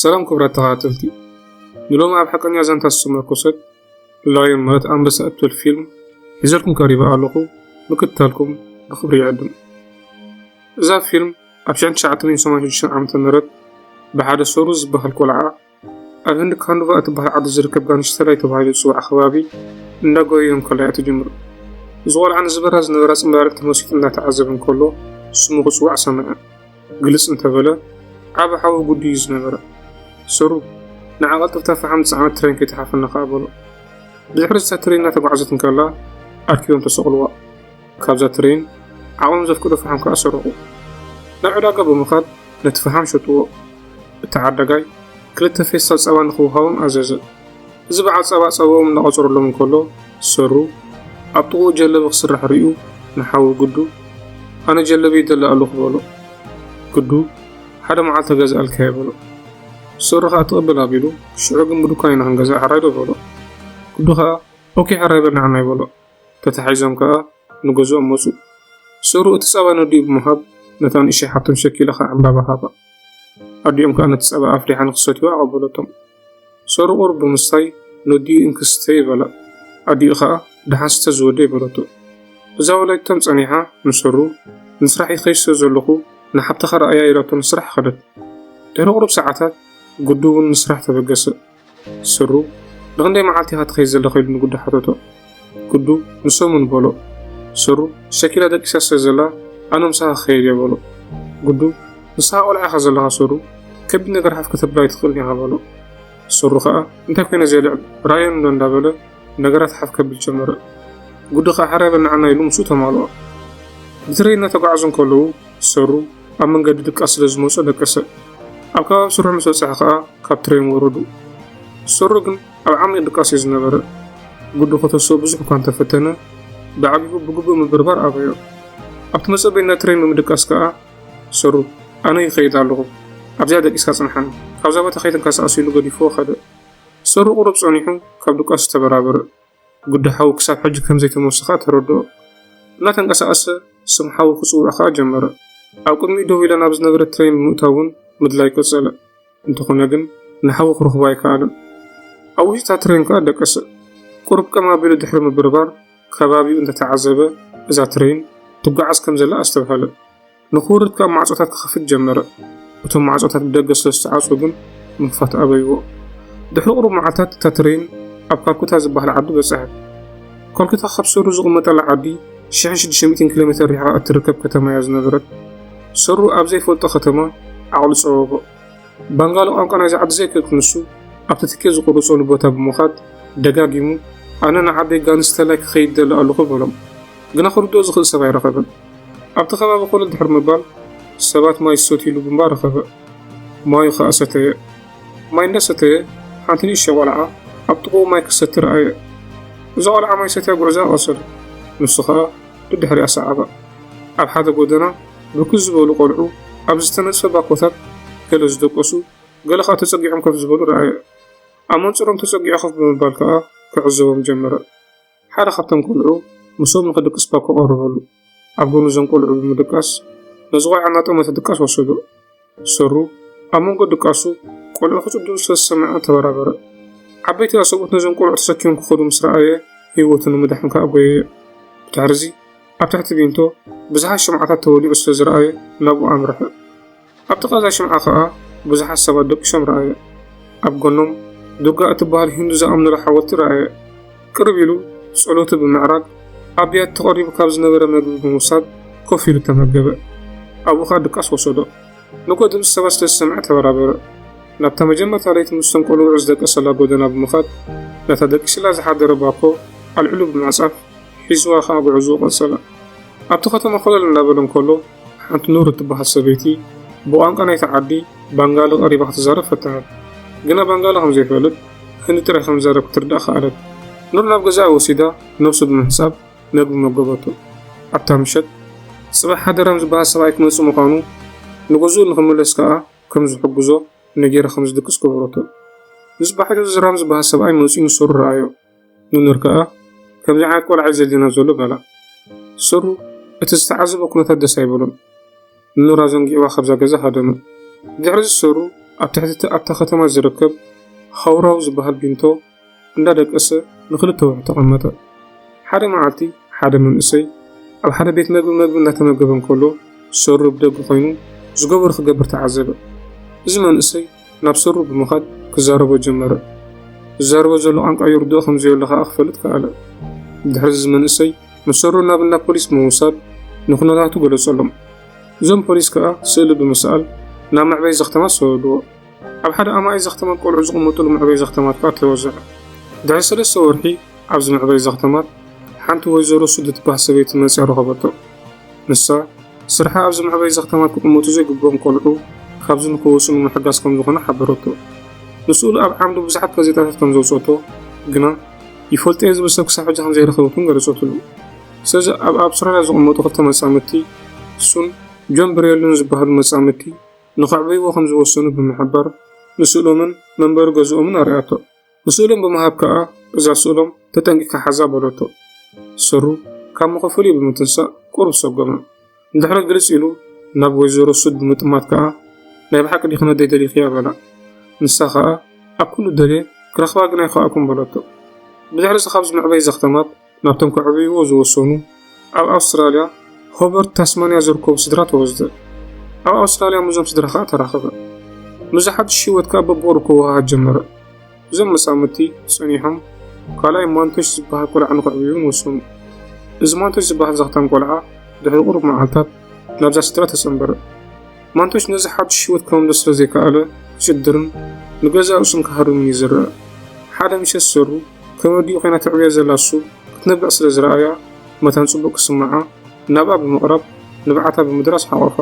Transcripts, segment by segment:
ሰላም ክቡራት ተኸታተልቲ፣ ንሎሚ ኣብ ሓቀኛ ዛንታ ዝተመርኮሰት ላዮን ማለት ኣንበሳ እትብል ፊልም ሒዘልኩም ቀሪበ ኣለኹ። ምክትታልኩም ብኽብሪ ይዕድም። እዛ ፊልም ኣብ ሽሕን ትሽዓተ ሚእትን ሰማንያን ሽዱሽተን ዓመተ ምህረት ብሓደ ሶሩ ዝበሃል ቆልዓ ኣብ ህንዲ ካንዱቫ እትበሃል ዓዲ ዝርከብ ጋንሽተላይ ተባሂሉ ዝጽዋዕ ከባቢ እንዳጎየየ እንከሎ እያ ትጅምር። እዚ ቆልዓ ንዝበራ ዝነበራ ጽምባርዕቲ ተመሲጡ እንዳተዓዘበ እንከሎ ስሙ ክጽዋዕ ሰምዐ። ግልጽ እንተበለ ዓቢ ሓዊ ጉዱ እዩ ዝነበረ። ሶሩ፣ ንዓ ቀልጥፍታ ፈሓም ዝጸዓነት ትሬን ከይትሓፈና ከኣ በሎ። ብድሕሪ እታ ትሬን እናተጓዕዘት እንከላ ኣርኪቦም ተሰቕልዋ። ካብዛ ትሬን ዓቕሞም ዘፍቅዶ ፈሓም ከኣ ሰረቑ። ናብ ዕዳጋ ብምኻድ ነቲ ፈሓም ሸጥዎ። እቲ ዓዳጋይ ክልተ ፌስታል ጸባ ንኽውሃቦም ኣዘዘ። እዚ በዓል ጸባ ጸባኦም እናቖጸረሎም እንከሎ፣ ሰሩ ኣብ ጥቕኡ ጀለቢ ክስራሕ ርእዩ ንሓዉ ግዱ፣ "ኣነ ጀለቢ ይደሊ ኣለኹ" በሎ። ግዱ፣ "ሓደ መዓልቲ ከገዝኣልካ እየ" በሎ። ሰሩ ኸኣ ትቕበል ኣቢሉ፣ "ሽዑ ግን ብዱካን ኢና ክንገዝእ፣ ሕራይ ዶ?" በሎ። ግዱ ኸኣ፣ "ኦኬ፣ ሕራይ በል ንዓናይ" በሎ። ተታሒዞም ከኣ ንገዝኦም መጹ። ሰሩ እቲ ጸባ ነዲኡ ብምሃብ፣ ነታ ንእሽተይ ሓብቶም ሸኪላ ከኣ ዕምባባ ሃባ። ኣዲኦም ከኣ ነቲ ጸባ ኣፍሊሓ ንኽሰትይዋ ኣቐበለቶም። ሰሩ ቁሩብ ብምስታይ፣ ነዲኡ እንክስተ ይበላ። ኣዲኡ ከኣ፣ "ደሓን ስተ ዝወደይ" በለቶ። እዛ ወላዲቶም ጸኒሓ ንሰሩ፣ "ንስራሕ ይኸይድ ስለ ዘለኹ፣ ንሓብትኻ ረኣያ" ኢላቶ ንስራሕ ከደት። ድሕሪ ቁሩብ ሰዓታት፣ ግዱ እውን ንስራሕ ተበገሰ። ሰሩ፣ "ንኽንደይ መዓልቲ ኢኻ ትኸይድ ዘለኻ?" ኢሉ ንግዱ ሓተቶ። ግዱ፣ "ንሰሙን" በሎ። ሰሩ፣ "ሸኪላ ደቂሳ ስለ ዘላ፣ ኣነ ምሳኻ ክኸይድ እየ" በሎ። ግዱ፣ "ንስኻ ቆልዓ ኢኻ ዘለኻ ሰሩ፣ ከቢድ ነገር ሓፍ ከተብላ ኣይትኽእልን ኢኻ" በሎ። ሰሩ ኸኣ፣ "እንታይ ኮይነ እየ ልዕል፣ ራእዮን እንዶ" እንዳበለ ነገራት ሓፍ ከብል ጀመረ። ግዱ ኸኣ፣ "ሕራይ በል ንዓና" ኢሉ ምስኡ ተማልኦ። ብትሬን እናተጓዓዙ እንከለዉ፣ ሰሩ ኣብ መንገዲ ድቃስ ስለ ዝመጾ ደቀሰ። ኣብ ከባቢ ስርሑ ምስ በጽሐ ኸኣ ካብ ትሬን ወረዱ። ሰሩ ግን ኣብ ዓሚቕ ድቃስ እዩ ዝነበረ። ግዱ ከተስኦ ብዙሕ እኳ እንተፈተነ፣ ብዓቢኡ ብግቡእ ምብርባር ኣበዮ። ኣብቲ መጸበይና ትሬን ብምድቃስ ከኣ፣ "ሰሩ፣ ኣነ ይኸይድ ኣለኹ። ኣብዚኣ ደቂስካ ጽንሓኒ። ካብዛ ቦታ ከይትንቀሳቐስ" ኢሉ ገዲፍዎ ከደ። ሰሩ ቁሩብ ጸኒሑ ካብ ድቃሱ ተበራበረ። ግዱ ሓዊ ክሳብ ሕጂ ከም ዘይተመልሶ ኸኣ ተረድኦ። እናተንቀሳቐሰ ስም ሓዊ ክጽውዕ ኸኣ ጀመረ። ኣብ ቅድሚኡ ደው ኢላ ናብ ዝነበረት ትሬን ብምእታው እውን ምድላይ ቀጸለ። እንተኾነ ግን ንሓዊ ክረኽቦ ኣይከኣለን። ኣብ ውሽጢ እታ ትሬን ከኣ ደቀሰ። ቁሩብ ቀም ኣቢሉ ድሕሪ ምብርባር ከባቢኡ እንተተዓዘበ እዛ ትሬን ትጓዓዝ ከም ዘላ ኣስተብሃለ። ንኽወርድ ከኣ ማዕጾታት ክኸፍት ጀመረ። እቶም ማዕጾታት ብደገ ስለ ዝተዓጽዉ ግን ምኽፋት ኣበይዎ። ድሕሪ ቁሩብ መዓልታት እታ ትሬን ኣብ ካልኩታ ዝበሃል ዓዲ በጽሐት። ካልኩታ ካብ ሰሩ ዝቕመጠላ ዓዲ ሽሕን ሽዱሽተ ሚእትን ኪሎ ሜተር ርሒቓ እትርከብ ከተማ እያ ዝነበረት። ሰሩ ኣብ ዘይፈልጦ ከተማ ዓቕሉ ጸበቦ። ባንጋሎ ቋንቋ ናይዛ ዓዲ ዘይክእል ክንሱ ኣብቲ ትኬት ዝቑርጸሉ ቦታ ብምኻድ ደጋጊሙ፣ "ኣነ ንዓደይ ጋንስተላይ ክኸይድ ደሊ ኣለኹ" በሎም። ግና ክርድኦ ዝኽእል ሰብ ኣይረኸበን። ኣብቲ ከባቢ ኮለል ድሕሪ ምባል ሰባት ማይ ዝሰትይሉ ቡንባ ረኸበ። ማዩ ኸኣ ሰተየ። ማይ እንዳሰተየ ሓንቲ ንእሽቶ ቆልዓ ኣብ ጥቕኡ ማይ ክሰቲ ረኣየ። እዛ ቆልዓ ማይ ሰትያ ጉዕዞኣ ቀጸለት። ንሱ ኸኣ ደድሕሪኣ ሰዓባ። ኣብ ሓደ ጎደና ብርክት ዝበሉ ቆልዑ ኣብ ዝተነጽፈ ባኮታት ገለ ዝደቀሱ፣ ገለ ኸኣ ተጸጊዖም ኮፍ ዝበሉ ረኣየ። ኣብ መንጽሮም ተጸጊዑ ኮፍ ብምባል ከኣ ክዕዘቦም ጀመረ። ሓደ ካብቶም ቆልዑ ምስኦም ንኽድቅስ ባኮ ቀረበሉ። ኣብ ጎኒ እዞም ቆልዑ ብምድቃስ ነዚ ቆልዓ እናጠመተ ድቃስ ወሰዶ። ሰሩ ኣብ መንጎ ድቃሱ ቆልዑ ክጽድኡ ስለ ዝሰምዐ ተበራበረ። ዓበይቲ ኣሰብኡት ነዞም ቆልዑ ተሰኪሞም ክኸዱ ምስ ረኣየ ህይወቱ ንምድሓን ከኣ ጎየየ። ብድሕርዚ ኣብ ትሕቲ ቢንቶ ብዙሓት ሽምዓታት ተወሊዑ ስለ ዝረኣየ ናብኡ ኣምርሐ። ኣብ ጥቓ እዛ ሽምዓ ኸኣ ብዙሓት ሰባት ደቂሶም ረኣየ። ኣብ ጎኖም ዱርጋ እትበሃል ሂንዱ ዝኣምኑላ ሓወልቲ ረኣየ። ቅርብ ኢሉ ጸሎቱ ብምዕራግ ኣብ ብያቲ ተቐሪቡ ካብ ዝነበረ መግቢ ብምውሳድ ኮፍ ኢሉ ተመገበ። ኣብኡ ኸኣ ድቃስ ወሰዶ። ንግሆ ድምጺ ሰባት ስለ ዝሰምዐ ተበራበረ። ናብታ መጀመርታ ለይቲ ምስቶም ቆልዑ ዝደቀሰላ ጎደና ብምኻድ ነታ ደቂስላ ዝሓደረ ባኮ ኣልዒሉ ብምዕጻፍ ሒዝዋ ኸኣ ጉዕዞኡ ቀጸለ። ኣብቲ ከተማ ኮለል እናበለ እንከሎ፣ ሓንቲ ኑር እትበሃል ሰበይቲ ብቋንቋ ናይቲ ዓዲ ባንጋሊ ቀሪባ ክትዛረብ ፈተነት። ግና ባንጋሊ ከም ዘይፈልጥ፣ ህንዲ ጥራይ ከም ዝዛረብ ክትርዳእ ከኣለት። ኑር ናብ ገዛኣ ወሲዳ ነብሱ ብምሕጻብ መግቢ መገበቶ። ኣብታ ምሸት፣ ጽባሕ ሓደ ራም ዝበሃል ሰብኣይ ክመጽእ ምዃኑ፣ ንገዝኡ ንኽምለስ ከኣ ከም ዝሕግዞ ነጊራ ከም ዝድቅስ ገበረቶ። ንጽባሒቱ እዚ ራም ዝበሃል ሰብኣይ መጺኡ ንሰሩ ረኣዮ። ንኑር ከኣ፣ "ከምዚ ዓይነት ቆልዓ እዩ ዘድልየና ዘሎ" በላ። ሰሩ እቲ ዝተዓዘቦ ኩነታት ደስ ኣይበሎን። ንኑር ኣዘንጊዕዋ ካብዛ ገዛ ሃደመ። ብድሕሪ እዚ ሰሩ ኣብ ትሕቲ ኣብታ ከተማ ዝርከብ ሃውራው ዝበሃል ቢንቶ እንዳደቀሰ ንኽልተ ወርሒ ተቐመጠ። ሓደ መዓልቲ ሓደ መንእሰይ ኣብ ሓደ ቤት መግቢ መግቢ እናተመገበ እንከሎ፣ ሰሩ ብደገ ኮይኑ ዝገበሮ ክገብር ተዓዘበ። እዚ መንእሰይ ናብ ሰሩ ብምኻድ ክዛረቦ ጀመረ። ዝዛረቦ ዘሎ ቋንቋ ይርድኦ ከም ዘየሎ ከኣ ክፈልጥ ከኣለ። ድሕሪ እዚ መንእሰይ ምስ ሰሩ ናብ እንዳ ፖሊስ ብምውሳድ ንኹነታቱ ገለጸሎም። እዞም ፖሊስ ከኣ ስእሊ ብምስኣል ናብ መዕበይ ዘኽተማት ሰደድዎ። ኣብ ሓደ ኣማኢት ዘኽተማት ቆልዑ ዝቕመጥሉ መዕበይ ዘኽተማት ከኣ ተወዝዐ። ድሕሪ ሰለስተ ወርሒ ኣብዚ መዕበይ ዘኽተማት ሓንቲ ወይዘሮ ሱድ እትበሃል ሰበይቲ መጽያ ረኸበቶ። ንሳ ስርሓ ኣብዚ መዕበይ ዘኽተማት ክቕመጡ ዘይግብኦም ቆልዑ ካብዚ ንክወጹ ንምሕጋዝ ከም ዝኾነ ሓበረቶ። ንስእሉ ኣብ ዓምዲ ብዙሓት ጋዜጣታት ከም ዘውጸቶ ግና ይፈልጦ እየ ዝብል ሰብ ክሳብ ሕጂ ከም ዘይረኸበት እውን ገለጸትሉ። ስለዚ ኣብ ኣውስትራልያ ዝቕመጡ ክልተ መጻምድቲ ሱን ጆን ብሬልን ዝበሃሉ መጻምድቲ ንኸዕበይዎ ከም ዝወሰኑ ብምሕባር ንስእሎምን መንበሪ ገዝኦምን ኣርእያቶ። ንስእሎም ብምሃብ ከኣ እዛ ስእሎም ተጠንቂቕካ ሓዛ በለቶ። ሰሩ ካብ መኸፈልኡ ብምትንሳእ ቁሩብ ሰጎመ። ንድሕሪት ግልጽ ኢሉ ናብ ወይዘሮ ሱድ ብምጥማት ከኣ ናይ ብሓቂ ዲኺ ነደይ ደሊኽያ በላ። ንሳ ከኣ ኣብ ኩሉ ደልየ ክረኽባ ግን ኣይኸኣልኩን በለቶ። ብድሕሪ እዚ ካብዚ መዕበይ ዘኽተማት ናብቶም ከዕብይዎ ዝወሰኑ ኣብ ኣውስትራልያ ሆበርት ታስማንያ ዝርከቡ ስድራ ተወስደ። ኣብ ኣውስትራልያ ምስዞም ስድራ ከኣ ተራኸበ። ምስዚ ሓድሽ ህይወት ከኣ በብቑሩብ ክወሃሃድ ጀመረ። እዞም መጻምድቲ ጸኒሖም ካልኣይ ማንቶሽ ዝበሃል ቆልዓ ንኸዕብዩ እውን ወሰኑ። እዚ ማንቶሽ ዝበሃል ዘኽታም ቆልዓ ድሕሪ ቁሩብ መዓልታት ናብዛ ስድራ ተጸንበረ። ማንቶሽ ነዚ ሓድሽ ህይወት ከመልምዶ ስለ ዘይከኣለ ክጭድርን ንገዛእ ርእሱን ክሃርምን እዩ ዝረኣ። ሓደ ምሸት ሰሩ ከም ኣዲኡ ኮይና ተዕብያ ዘላ ሱብ ክትነብዕ ስለ ዝረኣያ መታን ጽቡቕ ክስምዓ ናብኣ ብምቕራብ ንብዓታ ብምድራስ ሓቖፋ።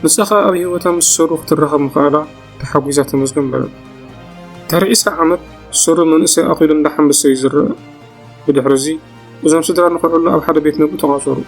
ንሳ ኸኣ ኣብ ህይወታ ምስ ሰሩ ክትራኸብ ምኽኣላ ተሓጒሳ ተመስገን በለት። ድሕሪ ዒስራ ዓመት ሰሩ መንእሰይ ኣኺሉ እንዳ ሓንበሰ እዩ ዝረኣ። ብድሕሪ እዚ እዞም ስድራ ንኽዕሉ ኣብ ሓደ ቤት መግቢ ተቋጸሩ።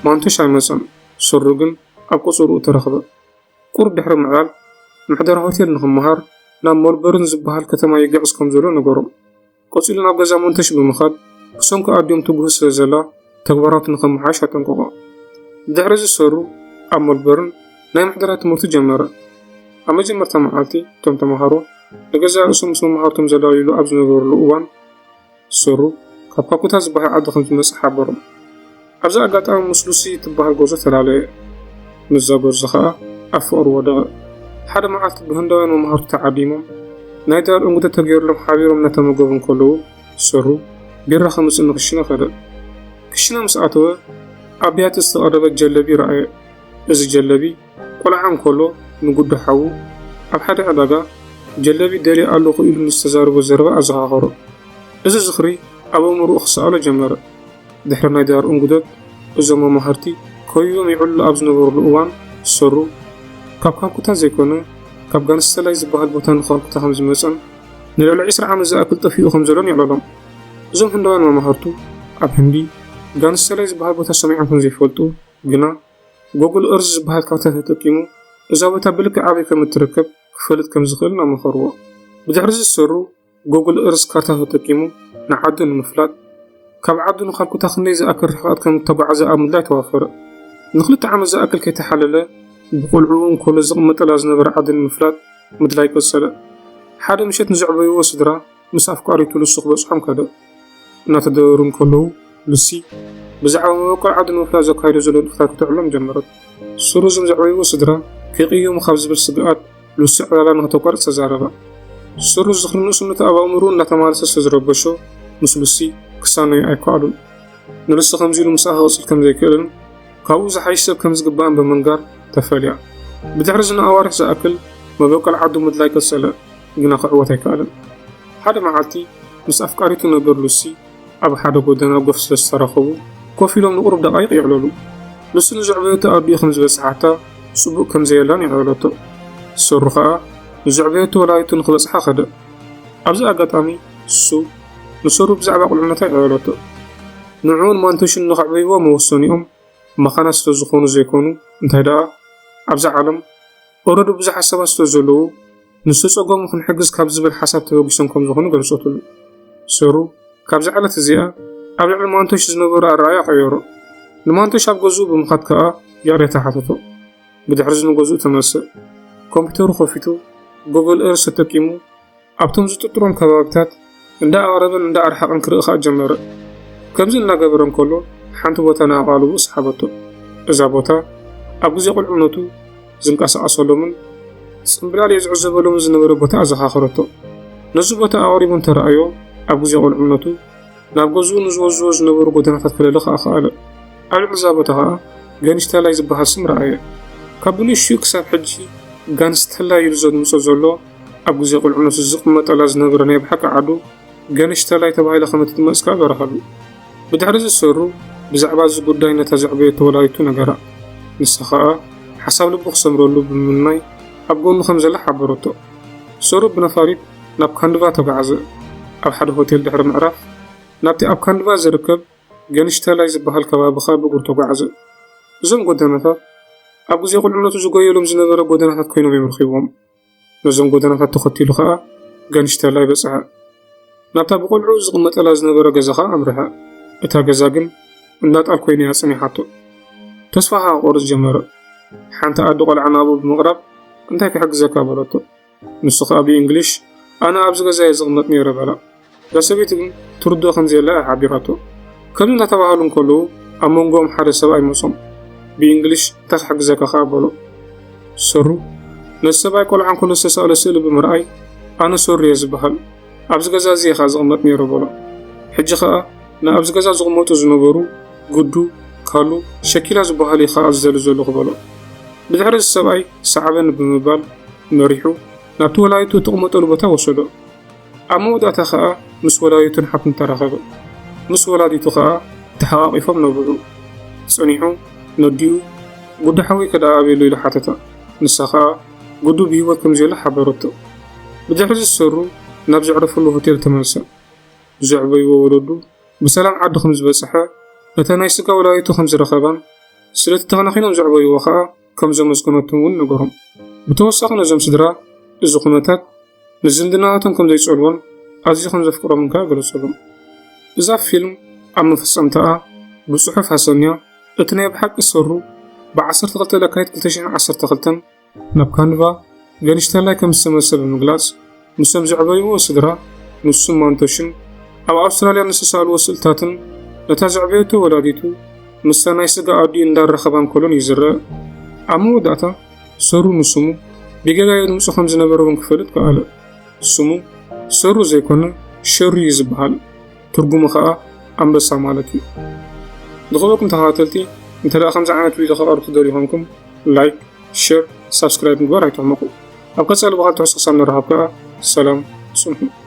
ማንቶሽ ኣይመጸን። ሰሩ ግን ኣብ ቆጸርኡ ተረኽበ። ቁሩብ ድሕሪ ምዕላል ምሕደራ ሆቴል ንኽመሃር ናብ ሞልበርን ዝበሃል ከተማ ይግዕዝ ከም ዘሎ ነገሮም። ቀጺሉ ናብ ገዛ ማንቶሽ ብምኻድ ብሰንኩ ኣዲኦም ትጉህ ስለ ዘላ ተግባራቱ ንኸመሓይሽ ኣጠንቀቖ። ብድሕሪ እዚ ሰሩ ኣብ ሞልበርን ናይ ምሕደራ ትምህርቱ ጀመረ። ኣብ መጀመርታ መዓልቲ እቶም ተመሃሮ ንገዛእ ርእሶም ምስ መማህርቶም ዘላልዩሉ ኣብ ዝነበሩሉ እዋን ሰሩ ካብ ካኩታ ዝበሃል ዓዲ ከም ዝመጽእ ሓበሮም። ኣብዚ ኣጋጣሚ ምስ ሉሲ ትበሃል ጎርዞ ተላለየ። ምስዛ ጎርዞ ኸኣ ኣብ ፍቕሪ ወደቐ። ሓደ መዓልቲ ብህንዳውያን መማህርቱ ተዓዲሞም ናይ ዳር እንጉዶ ተገይሩሎም ሓቢሮም እናተመገቡ እንከለዉ ሰሩ ቢራ ከምጽእ ንክሽነ ከደ። ክሽነ ምስ ኣተወ ኣብ ብያቲ ዝተቐረበ ጀለቢ ረኣየ። እዚ ጀለቢ ቆልዓ እንከሎ ንጉዶ ሓዉ ኣብ ሓደ ዕዳጋ ጀለቢ ደልየ ኣለኹ ኢሉ ንዝተዛረቦ ዘረባ ኣዘኻኸሮ። እዚ ዝኽሪ ኣብ ኣእምሮኡ ክሰኣሎ ጀመረ። ድሕሪ ናይ ዳር እንጉዶት እዞም መማህርቲ ከቢቦም ይዕልሉ ኣብ ዝነበሩሉ እዋን ሰሩ ካብ ካልኩታ ዘይኮነ ካብ ጋንስተላይ ዝበሃል ቦታ ንካልኩታ ከም ዝመጸን ንልዕሊ ዒስራ ዓመት ዝኣክል ጠፊኡ ከም ዘሎን የዕለሎም። እዞም ህንዳውያን መማህርቱ ኣብ ህንዲ ጋንስተላይ ዝበሃል ቦታ ሰሚዖም ከም ዘይፈልጡ ግና ጎግል እርዝ ዝበሃል ካርታ ተጠቂሙ እዛ ቦታ ብልክዕ ኣበይ ከም እትርከብ ክፈልጥ ከም ዝኽእል እናመኸርዎ። ብድሕሪ እዚ ሰሩ ጎግል እርዝ ካርታ ተጠቂሙ ንዓዱ ንምፍላጥ ካብ ዓዱ ንካልኩታ ክንደይ ዝኣክል ርሕቀት ከም እተጓዓዘ ኣብ ምድላይ ተዋፈረ። ንክልተ ዓመት ዝኣክል ከይተሓለለ ብቆልዕኡ እንከሎ ዝቕመጠላ ዝነበረ ዓዲ ንምፍላጥ ምድላይ ቀጸለ። ሓደ ምሸት ንዘዕበይዎ ስድራ ምስ ኣፍቃሪቱ ሉሲ ክበጽሖም ከደ። እናተደበሩ እንከለዉ ሉሲ ብዛዕባ መበቆል ዓዲ ንምፍላጥ ዘካይዶ ዘሎ ንጥፈታት ክትዕሎም ጀመረት። ሰሩ እዞም ዘዕበይዎ ስድራ ከይቅየሙ ካብ ዝብል ስግኣት ሉሲ ዕላላ ንኽተቋርጽ ተዛረባ። ሰሩ ዝኽሪ ንእስነቱ ኣብ ኣእምሮኡ እናተማለሰ ስለ ዝረበሾ ምስ ሉሲ ክሳነዩ ኣይከኣሉን። ንሉሲ ከምዚ ኢሉ ምስኣ ክቕጽል ከም ዘይክእልን ካብኡ ዝሓይሽ ሰብ ከም ዝግባእን ብምንጋር ተፈልያ። ብድሕሪ እዚ ንኣዋርሕ ዝኣክል መበቆል ዓዱ ምድላይ ቀጸለ፣ ግና ክዕወት ኣይከኣለን። ሓደ መዓልቲ ምስ ኣፍቃሪቱ ነበር ሉሲ ኣብ ሓደ ጎደና ጎፍ ስለ ዝተራኸቡ ኮፍ ኢሎም ንቁሩብ ደቓይቕ ይዕለሉ። ሉሲ ንዘዕበየቶ ኣዲኡ ከም ዝበጽሓታ ጽቡቕ ከም ዘየላን የዕለለቶ። ሰሩ ኸኣ ንዘዕበየቶ ወላዲቱ ንኽበጽሓ ከደ። ኣብዚ ኣጋጣሚ ሱ ንሰሩ ብዛዕባ ቁልዕነታ የዕለለቶ። ንዕኡን ማንቶሽን ንኸዕበይዎ መወሰኒኦም መኻናት ስለ ዝኾኑ ዘይኮኑ እንታይ ደኣ ኣብዛ ዓለም ኦረዲ ብዙሓት ሰባት ስለ ዘለዉ ንዝተጸገሙ ክንሕግዝ ካብ ዝብል ሓሳብ ተበጊሶም ከም ዝኾኑ ገለጸትሉ። ሰሩ ካብዛ ዕለት እዚኣ ኣብ ልዕሊ ማንቶሽ ዝነበሮ ኣረኣእያ ቀየሮ። ንማንቶሽ ኣብ ገዝኡ ብምኻድ ከኣ ይቕሬታ ሓተቶ። ብድሕሪ እዚ ንገዝኡ ተመልሰ። ኮምፒተሩ ከፊቱ ጉግል እርስ ተጠቂሙ ኣብቶም ዝጥርጥሮም ከባብታት እንዳ ኣቕረበን እንዳ ኣርሓቐን ክርኢ ከኣ ጀመረ። ከምዚ እናገበረ እንከሎ ሓንቲ ቦታ ንኣቓልቦኡ ሰሓበቶ። እዛ ቦታ ኣብ ግዜ ቁልዕነቱ ዝንቀሳቐሰሎምን ጽምብላሊዕ ዝዕዘበሎምን ዝነበረ ቦታ ኣዘኻኸረቶ። ነዚ ቦታ ኣቕሪቡ እንተረኣዮ ኣብ ግዜ ቁልዕነቱ ናብ ገዝኡ ንዝወዝዎ ዝነበሩ ጎደናታት ክለሊ ከኣ ከኣለ። ኣብ ልዕሊ እዛ ቦታ ከኣ ጋንሽታላይ ዝበሃል ስም ረኣየ። ካብ ብንእሽትኡ ክሳብ ሕጂ ጋንስተላይ ኢሉ ዘድምጾ ዘሎ ኣብ ግዜ ቁልዕነቱ ዝቕመጠላ ዝነበረ ናይ ብሓቂ ዓዱ ጋንሽታላይ ተባሂላ ከም እትድመጽ ከኣ በረኸሉ። ብድሕሪ እዚ ሰሩ ብዛዕባ እዚ ጉዳይ ነታ ዘዕበየቶ ወላዲቱ ነገራ። ንሳ ከኣ ሓሳብ ልቡ ክሰምረሉ ብምምናይ ኣብ ጎኑ ከም ዘላ ሓበረቶ። ሰሩ ብነፋሪት ናብ ካንድቫ ተጓዓዘ። ኣብ ሓደ ሆቴል ድሕሪ ምዕራፍ ናብቲ ኣብ ካንድቫ ዝርከብ ጋንሽታላይ ዝበሃል ከባቢ ከኣ ብእግሩ ተጓዓዘ። እዞም ጎደናታት ኣብ ግዜ ቁልዕነቱ ዝጎየሎም ዝነበረ ጎደናታት ኮይኖም እዮም ረኺብዎም። ነዞም ጎደናታት ተኸቲሉ ከኣ ጋንሽታላይ በጽሐ። ናብታ ብቆልዑ ዝቕመጠላ ዝነበረ ገዛ ከኣ ኣምርሐ። እታ ገዛ ግን እንዳ ጣል ኮይና እያ ጸኒሓቶ። ተስፋ ከኣ ክቖርጽ ጀመረ። ሓንቲ ኣደ ቆልዓ ናብኡ ብምቕራብ እንታይ ክሕግዘካ በለቶ። ንሱ ከኣ ብእንግሊሽ ኣነ ኣብዚ ገዛ እየ ዝቕመጥ ነይረ በላ። እዛ ሰበይቲ ግን ትርድኦ ከም ዘየላ እያ ሓቢራቶ። ከምዚ እናተባሃሉ እንከለዉ ኣብ መንጎኦም ሓደ ሰብኣይ መጾም። ብእንግሊሽ እንታይ ክሕግዘካ ከኣ በሎ። ሰሩ ነቲ ሰብኣይ ቆልዓ እንከሎ ዝተሳእለ ስእሊ ብምርኣይ ኣነ ሰሩ እየ ዝበሃል። ኣብዚ ገዛ እዚ እየ ከኣ ዝቕመጥ ነይረ በሎ። ሕጂ ከኣ ንኣብዚ ገዛ ዝቕመጡ ዝነበሩ ጉዱ፣ ካሉ፣ ሸኪላ ዝበሃሉ እየ ከኣ ዝደሊ ዘለኹ በሎ። ብድሕሪ እዚ ሰብኣይ ሰዓበኒ ብምባል መሪሑ ናብቲ ወላዲቱ እትቕመጠሉ ቦታ ወሰዶ። ኣብ መወዳእታ ከኣ ምስ ወላዲቱን ሓፍቱን ተራኸበ። ምስ ወላዲቱ ከኣ ተሓቓቒፎም ነብዑ። ጸኒሑ ነዲኡ ጉዱ ሓወይ ከ ደኣ ኣበይ ኣሎ ኢሉ ሓተታ። ንሳ ከኣ ጉዱ ብህይወት ከም ዘየሎ ሓበረቶ። ብድሕሪ እዚ ሰሩ ናብ ዘዕረፈሉ ሆቴል ተመልሰ። ዘዕበይዎ ወለዱ ብሰላም ዓዱ ከም ዝበጽሐ፣ ነታ ናይ ስጋ ወላዲቱ ከም ዝረኸባን ስለቲ ተኸናኺኖም ዘዕበይዎ ከኣ ከም ዘመስገነቶም እውን ነገሮም። ብተወሳኺ ነዞም ስድራ እዚ ኩነታት ንዝምድናታቶም ከም ዘይጸልዎን ኣዝዩ ከም ዘፍቅሮምን ከኣ ገለጸሎም። እዛ ፊልም ኣብ መፈጸምታኣ ብጽሑፍ ኣሰንያ እቲ ናይ ብሓቂ ሰሩ ብ ዓሰርተ ክልተ ለካቲት ክልተ ሽሕን ዓሰርተ ክልተን ናብ ካንቫ ገንሽተላይ ከም ዝተመልሰ ብምግላጽ፣ ምስቶም ዘዕበይዎ ስድራ፣ ንሱን ማንቶሽን ኣብ ኣውስትራልያ ንዝተሳእልዎ ስእልታትን ነታ ዘዕበየቶ ወላዲቱ ምስታ ናይ ስጋ ኣዲኡ እንዳራኸባ እንከሎን እዩ ዝረአ። ኣብ መወዳእታ ሰሩ ንስሙ ብጌጋ የድምጾ ከም ዝነበረ እውን ክፈልጥ ከኣለ። ስሙ ሰሩ ዘይኮነ ሸሩ እዩ ዝበሃል። ትርጉሙ ኸኣ ኣንበሳ ማለት እዩ። ዝኸበርኩም ተኸታተልቲ፣ እንተ ደኣ ከምዚ ዓይነት ቪድዮ ከቐርብ ትደልዩ ኾንኩም፣ ላይክ፣ ሸር፣ ሳብስክራይብ ምግባር ኣይትሕመቑ። ኣብ ቀጻሊ ብኻልእ ትሕዝቶ ክሳብ ንራኸብ ከኣ ሰላም ጽንሑ።